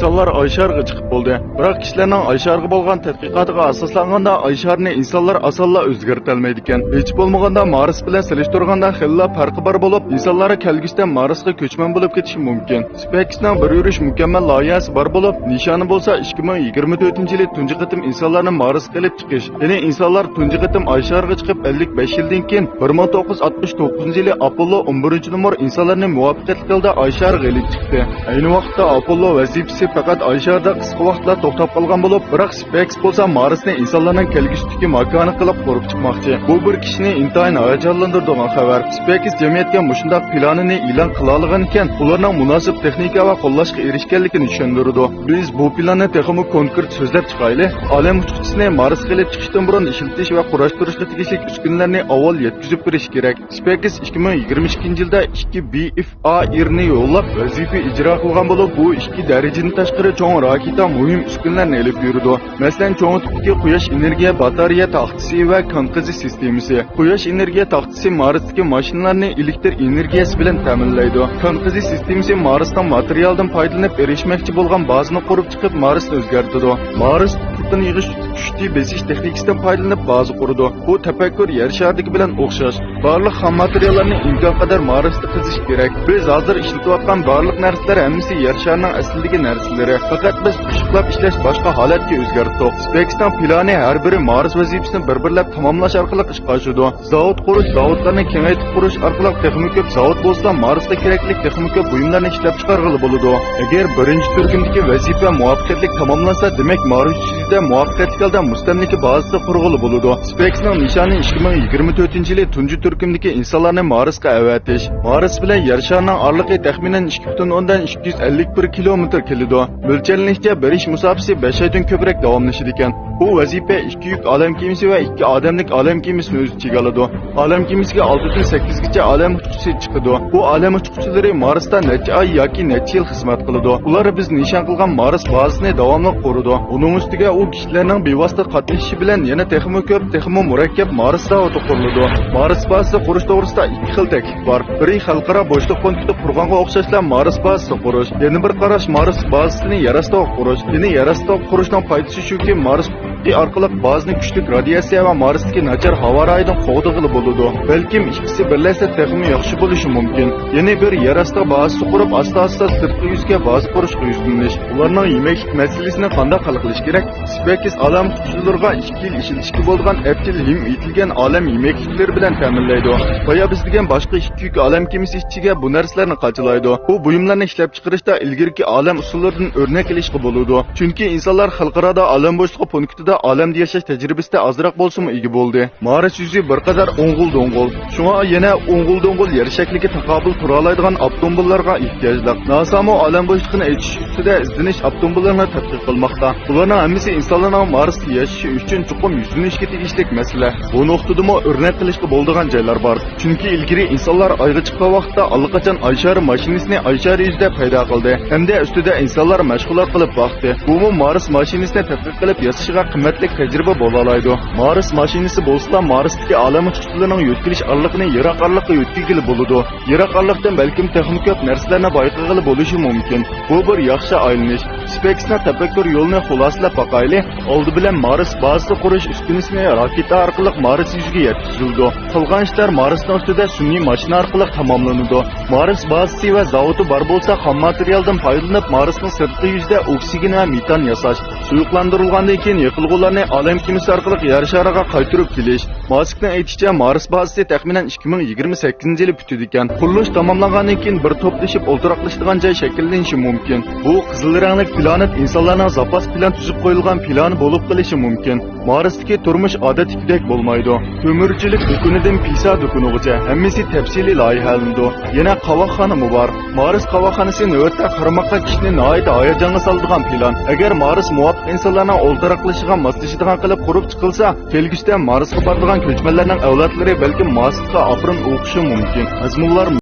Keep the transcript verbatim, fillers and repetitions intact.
ئىنسانلار ئاي شارىغا چىقىپ بولدى. بىراق كىشىلەرنىڭ ئاي شارىغا بولغان تەتقىقاتىغا ئاساسلانغاندا، ئاي شارىنى ئىنسانلار ئاسانلا ئۆزگەرتەلمەيدىكەن. ھېچ بولمىغاندا مارس بىلەن سېلىشتۇرغاندا خېلىلا پەرقى بار بولۇپ، ئىنسانلار كەلگۈسىدە مارسقا كۆچمەن بولۇپ كېتىشى مۇمكىن. SpaceX نىڭ بىر يۈرۈش مۇكەممەل لايىھەسى بار بولۇپ، نىشانى بولسا ئىككى مىڭ يىگىرمە تۆتىنچى يىلى تۇنجى قېتىم ئىنسانلارنى مارسقا ئېلىپ چىقىش، يەنى ئىنسانلار تۇنجى قېتىم ئاي شارىغا چىقىپ ئەللىك بەش يىلدىن كېيىن، بىر مىڭ توققۇز يۈز ئاتمىش توققۇزىنچى يىلى ئاپوللو ئون بىرىنچى نومۇر ئىنسانلارنى مۇۋەپپەقىيەتلىك ھالدا ئاي شارىغا ئېلىپ چىقتى. ئەينى ۋاقىتتا ئاپوللو ۋەزىپىسى پەقەت ئاي شارىدا قىسقا ۋاقىتلا توختاپ قالغان بولۇپ، بىراق SpaceX بولسا مارسنى ئىنسانلارنىڭ كەلگۈسىدىكى ماكانى قىلىپ قۇرۇپ چىقماقچى. بۇ بىر كىشىنى ئىنتايىن ھاياجانلاندۇرىدىغان خەۋەر. SpaceX جەمئىيەتكە مۇشۇنداق پىلانىنى ئېلان قىلالىغان ئىكەن، ئۇلارنىڭ مۇناسىپ تېخنىكا ۋە قوللاشقا ئېرىشكەنلىكىنى چۈشەندۈرىدۇ. بىز بۇ پىلاننى تېخىمۇ كونكرېت سۆزلەپ چىقايلى. ئالەم ئۇچقۇچىسىنى مارسقا ئېلىپ چىقىشتىن بۇرۇن ئىشلىتىش ۋە قۇراشتۇرۇشقا تېگىشلىك ئۈسكۈنىلەرنى ئاۋۋال يەتكۈزۈپ بېرىش كېرەك. SpaceX ئىككى مىڭ يىگىرمە ئىككىنچى يىلدا ئىككى بىئېفئائېرنى يوللاپ ۋەزىپە ئىجرا قىلغان بولۇپ، بۇ ئىككى دەرىجىدىن تاشقىرى چوڭ راكېتا مۇھىم ئۈسكۈنىلەرنى ئېلىپ يۈرىدۇ. مەسىلەن، چوڭ تىپتىكى قۇياش ئېنېرگىيە باتارېيە تاختىسى ۋە كان قېزىش سىستېمىسى. قۇياش ئېنېرگىيە تاختىسى مارستىكى ماشىنىلارنى ئېلېكتر ئېنېرگىيەسى بىلەن تەمىنلەيدۇ. كان قېزىش سىستېمىسى مارسنىڭ ماتېرىيالدىن پايدىلىنىپ ئېرىشمەكچى بولغان بازىنى قۇرۇپ چىقىپ، مارسنى ئۆزگەرتىدۇ. مارس تۇتقىنى يىغىش كۈچى بېسىش تېخنىكىسىدىن پايدىلىنىپ بازا قۇرىدۇ. بۇ تەپەككۇر يەر شارىدىكى بىلەن ئوخشاش. بارلىق خام ماتېرىياللارنى ئىمكان قەدەر مارستا قېزىش كېرەك. بىز ھازىر ئىشلىتىۋاتقان بارلىق نەرسىلەر ھەممىسى يەر شارىنىڭ ئەسلىدىكى نەرسىلىرى. پەقەت بىز پىششىقلاپ ئىشلەش باشقا ھالەتكە ئۆزگەرتتۇق. SpaceX نىڭ پىلانى ھەر بىرى مارس ۋەزىپىسىنى بىر-بىرلەپ تاماملاش ئارقىلىق ئىشقا ئاشىدۇ. زاۋۇت قۇرۇش، زاۋۇتلارنى كېڭەيتىپ قۇرۇش ئارقىلىق تېخىمۇ كۆپ زاۋۇت بولسا، مارسقا كېرەكلىك تېخىمۇ كۆپ بۇيۇملارنى ئىشلەپچىقارغىلى بولىدۇ. ئەگەر بىرىنچى تۈركۈمدىكى ۋەزىپە مۇۋەپپەقىيەتلىك تاماملانسا، دېمەك، مارس يۈزىدە مۇۋەپپەقىيەتلىك ھالدا مۇستەملىكە بازىسى قۇرغىلى بولىدۇ. SpaceX نىڭ نىشانى ئىككى مىڭ يىگىرمە تۆتىنچى يىلى تۇنجى تۈركۈمدىكى ئىنسانلارنى مارسقا ئەۋەتىش. مارس بىلەن يەر شارىنىڭ ئارىلىقى تەخمىنەن ئىككى پۈتۈن ئوندىن ئىككى يۈز ئەللىك بىر كىلومېتىر كېلىدۇ. مۆلچەرلىنىشىچە، بېرىش مۇساپىسى بەش ئايدىن كۆپرەك داۋاملىشىدىكەن. بۇ ۋەزىپە ئىككى يۈك ئالەم كېمىسى ۋە ئىككى ئادەملىك ئالەم كېمىسىنى ئۆز ئىچىگە ئالىدۇ. ئالەم كېمىسىگە ئالتىدىن سەككىزگىچە ئالەم ئۇچقۇچىسى چىقىدۇ. بۇ ئالەم ئۇچقۇچىلىرى مارستا نەچچە ئاي ياكى نەچچە يىل خىزمەت قىلىدۇ. ئۇلار بىز نىشان قىلغان مارس بازىسىنى داۋاملىق قۇرىدۇ. ئۇنىڭ ئۈستىگە ئۇ كىشىلەرنىڭ بىۋاسىتە قاتنىشىشى بىلەن يەنە تېخىمۇ كۆپ، تېخىمۇ مۇرەككەپ مارس زاۋۇتى قۇرۇلىدۇ. مارس بازىسى قۇرۇش توغرىسىدا ئىككى خىل تەكلىپ بار. بىرى خەلقئارا بوشلۇق پونكىتى قۇرغانغا ئوخشاشلا مارس بازىسى قۇرۇش. يەنە بىر قاراش مارس بازىسىنى يەر ئاستىغا قۇرۇش. يەنى يەر ئاستىغا قۇرۇشنىڭ پايدىسى شۇكى، مارس ئارقىلىق بازىنى كۈچلۈك رادىياتسىيە ۋە مارستىكى ناچار ھاۋا رايىدىن قوغدىغىلى بولىدۇ. بەلكىم ئىككىسى بىرلەشسە تېخىمۇ ياخشى بولۇشى مۇمكىن. يەنە بىر يەر ئاستى بازىسى قۇرۇپ، ئاستا-ئاستا سىرتقى يۈزگە بازا قۇرۇشقا يۈزلىنىش. ئۇلارنىڭ يېمەكلىك مەسىلىسىنى قانداق ھەل قىلىش كېرەك؟ SpaceX ئالەم ئۇچقۇچىلىرىغا ئىككى يىل ئىشلىتىشكە بولىدىغان ئەپچىل ھىم ئېتىلگەن ئالەم يېمەكلىكلىرى بىلەن تەمىنلەيدۇ. بايا بىز دېگەن باشقا ئىككى يۈك ئالەم كېمىسى ئىچىگە بۇ نەرسىلەرنى قاچىلايدۇ. بۇ بۇيۇملارنى ئىشلەپچىقىرىشتا ئىلگىرىكى ئالەم ئۇسسۇللىرىدىن ئۆرنەك ئېلىشقا بولىدۇ. چۈنكى ئىنسانلار خەلقئارادا ئالەم بوشلۇقى پونكىتىدا ئالەمدە ياشاش تەجرىبىسىدە ئازراق بولسىمۇ ئىگە بولدى. مارس يۈزى بىر قەدەر ئوڭغۇل-دوڭغۇل. شۇڭا يەنە ئوڭغۇل-دوڭغۇل يەر شەكلىگە تاقابىل تۇرالايدىغان ئاپتوموبىللارغا ئېھتىياجلىق. ناسامۇ ئالەم بوشلۇقىنى ئېچىش ئۈستىدە ئىزدىنىش ئاپتوموبىللىرىنى تەتقىق قىلماقتا. بۇلارنىڭ ھەممىسى ئىنسانلارنىڭ مارستا ياشىشى ئۈچۈن چوقۇم يۈزلىنىشكە تېگىشلىك مەسىلە. بۇ نۇقتىدىمۇ ئۆرنەك قىلىشقا بولىدىغان جايلار بار. چۈنكى ئىلگىرى ئىنسانلار ئايغا چىققان ۋاقىتتا ئاللىقاچان ئاي شارى ماشىنىسىنى ئاي شارى يۈزىدە پەيدا قىلدى ھەمدە ئۈستىدە ئىنسانلار مەشغۇلات قىلىپ باقتى. بۇمۇ مارس ماشىنىسىنى تەتقىق قىلىپ ياسىشىغا قىممەتلىك تەجرىبە بولالايدۇ. مارس ماشىنىسى بولسىلا مارستىكى ئالەم ئۇچقۇچىلىرىنىڭ يۆتكىلىش ئارىلىقىنى يىراق ئارىلىققا يۆتكىگىلى بولىدۇ. يىراق ئارىلىقتىن بەلكىم تېخىمۇ كۆپ نەرسىلەرنى بايقىغىلى بولۇشى مۇمكىن. بۇ بىر ياخشى ئايلىنىش. SpaceX نىڭ تەپەككۇر يولىنى خۇلاسىلەپ باقايلى. ئالدى بىلەن مارس بازىسى قۇرۇش ئۈسكۈنىسىنى راكېتا ئارقىلىق مارس يۈزىگە يەتكۈزۈلىدۇ. قالغان ئىشلار مارسنىڭ ئۈستىدە سۈنئىي ماشىنا ئارقىلىق تاماملىنىدۇ. مارس بازىسى ۋە زاۋۇتى بار بولسا، خام ماتېرىيالدىن پايدىلىنىپ، مارسنىڭ سىرتقى يۈزىدە ئوكسىگېن ۋە مېتان ياساش، سۇيۇقلاندۇرۇلغاندىن كېيىن يېقىلغۇلارنى ئالەم كېمىسى ئارقىلىق يەر شارىغا قايتۇرۇپ كېلىش. ماسكنىڭ ئېيتىشىچە، مارس بازىسى تەخمىنەن ئىككى مىڭ يىگىرمە سەككىزىنچى يىلى پۈتىدىكەن. قۇرۇلۇش تاماملانغاندىن كېيىن بىر توپلىشىپ ئولتۇراقلىشىدىغان جاي شەكىللىنىشى مۇمكىن. بۇ قىزىل رەڭلىك پلانېت ئىنسانلارنىڭ زاپاس پىلان تۈزۈپ قويۇلغان پىلانى بولۇپ قېلىشى مۇمكىن. مارستىكى تۇرمۇش ئادەتتىكىدەك بولمايدۇ. تۆمۈرچىلىك دۇكىنىدىن پىسا دۇكىنىغىچە ھەممىسى تەپسىلىي لايىھەلىنىدۇ. يەنە قاۋاقخانىمۇ بار. مارس قاۋاقخانىسى نۆۋەتتە قارىماققا كىشىنى ناھايىتى ھاياجانغا سالىدىغان پىلان. ئەگەر مارس مۇۋاپىق ئىنسانلارنىڭ ئولتۇراقلىشىدىغان، ماسلىشىدىغان قىلىپ قۇرۇپ چىقىلسا، كەلگۈسىدە مارسقا بارىدىغان كۆچمەنلەرنىڭ ئەۋلادلىرى بەلكىم مارسقا ئاپىرىن ئوقۇشى مۇمكىن. مەزمۇنلار